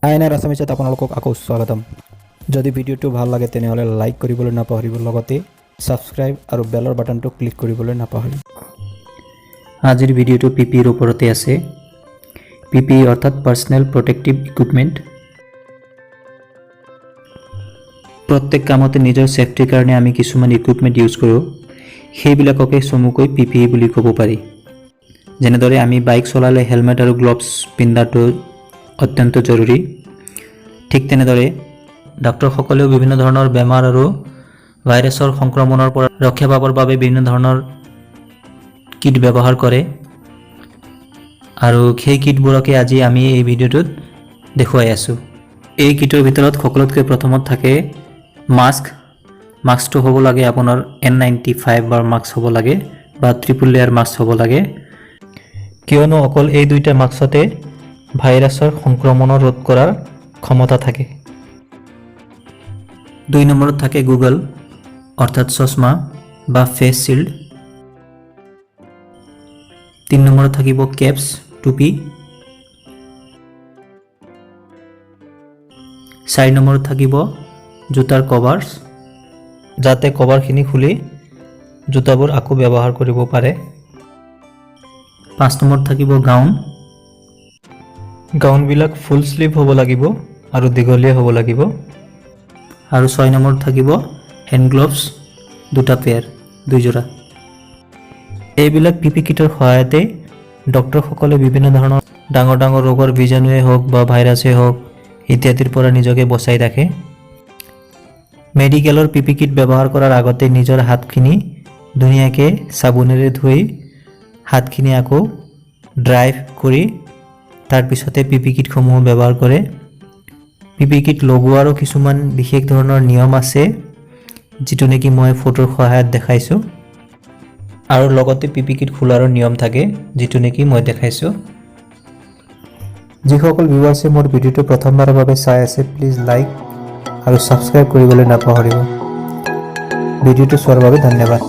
আইনাৰ আছামিছত আপোনালোকক আকৌ স্বাগতম। যদি ভিডিঅ'টো ভাল লাগে, তেনেহ'লে লাইক কৰিবলৈ নাপাহৰিব, লগতে ছাবস্ক্ৰাইব আৰু বেলৰ বাটনটো ক্লিক কৰিবলৈ নাপাহৰিব। আজিৰ ভিডিঅ'টো পিপিইৰ ওপৰতে আছে। পিপিই অৰ্থাৎ পাৰ্চনেল প্ৰটেক্টিভ ইকুইপমেণ্ট। প্ৰত্যেক কামতে নিজৰ ছেফটিৰ কাৰণে আমি কিছুমান ইকুইপমেণ্ট ইউজ কৰোঁ, সেইবিলাককে চমুকৈ পিপিই বুলি ক'ব পাৰি। যেনেদৰে আমি বাইক চলালে হেলমেট আৰু গ্লভছ পিন্ধাটো অত্যন্ত জৰুৰী, ঠিক তেনেদৰে ডাক্তৰসকলেও বিভিন্ন ধৰণৰ বেমাৰ আৰু ভাইৰাছৰ সংক্ৰমণৰ পৰা ৰক্ষা পাবৰ বাবে বিভিন্ন ধৰণৰ কিট ব্যৱহাৰ কৰে আৰু সেই কিটবোৰকে আজি আমি এই ভিডিঅ'টোত দেখুৱাই আছোঁ। এই কিটৰ ভিতৰত সকলোতকৈ প্ৰথমত থাকে মাস্ক। মাস্কটো হ'ব লাগে আপোনাৰ এন 95ৰ মাস্ক হ'ব লাগে বা ট্ৰিপুল লেয়াৰ মাস্ক হ'ব লাগে, কিয়নো অকল এই দুইটা মাস্কতে ভাইৰাছৰ সংক্ৰমণৰ ৰোধ কৰাৰ ক্ষমতা থাকে। 2 নম্বৰত থাকে গগল অৰ্থাৎ চশমা বা ফেচ শ্বিল্ড। 3 নম্বৰত থাকিব কেপছ, টুপি। 4 নম্বৰত থাকিব জোতাৰ কভাৰ্ছ, যাতে কভাৰখিনি খুলি জোতাবোৰ আকৌ ব্যৱহাৰ কৰিব পাৰে। 5 নম্বৰত থাকিব গাউন। গাউনবিলাক ফুল শ্লিভ হ'ব লাগিব আৰু দীঘলীয়া হ'ব লাগিব। আৰু 6 নম্বৰত থাকিব হেণ্ড গ্লভছ, দুটা পেয়াৰ, দুইযোৰা। এইবিলাক পিপি কিটৰ সহায়তে ডক্তৰসকলে বিভিন্ন ধৰণৰ ডাঙৰ ডাঙৰ ৰোগৰ বীজাণুৱেই হওক বা ভাইৰাছেই হওক ইত্যাদিৰ পৰা নিজকে বচাই ৰাখে। মেডিকেলৰ পিপি কিট ব্যৱহাৰ কৰাৰ আগতে নিজৰ হাতখিনি ধুনীয়াকৈ চাবোনেৰে ধুই, হাতখিনি আকৌ ড্ৰাই কৰি তাৰপিছতে পিপি কিটসমূহ ব্যৱহাৰ কৰে। পিপি কিট লগোৱাৰো কিছুমান বিশেষ ধৰণৰ নিয়ম আছে, যিটো নেকি মই ফটোৰ সহায়ত দেখাইছোঁ আৰু লগতে পিপি কিট খোলাৰো নিয়ম থাকে, যিটো নেকি মই দেখাইছোঁ। যিসকল ভিউৱাৰ্ছে মোৰ ভিডিঅ'টো প্ৰথমবাৰৰ বাবে চাই আছে, প্লিজ লাইক আৰু ছাবস্ক্ৰাইব কৰিবলৈ নাপাহৰিব। ভিডিঅ'টো চোৱাৰ বাবে ধন্যবাদ।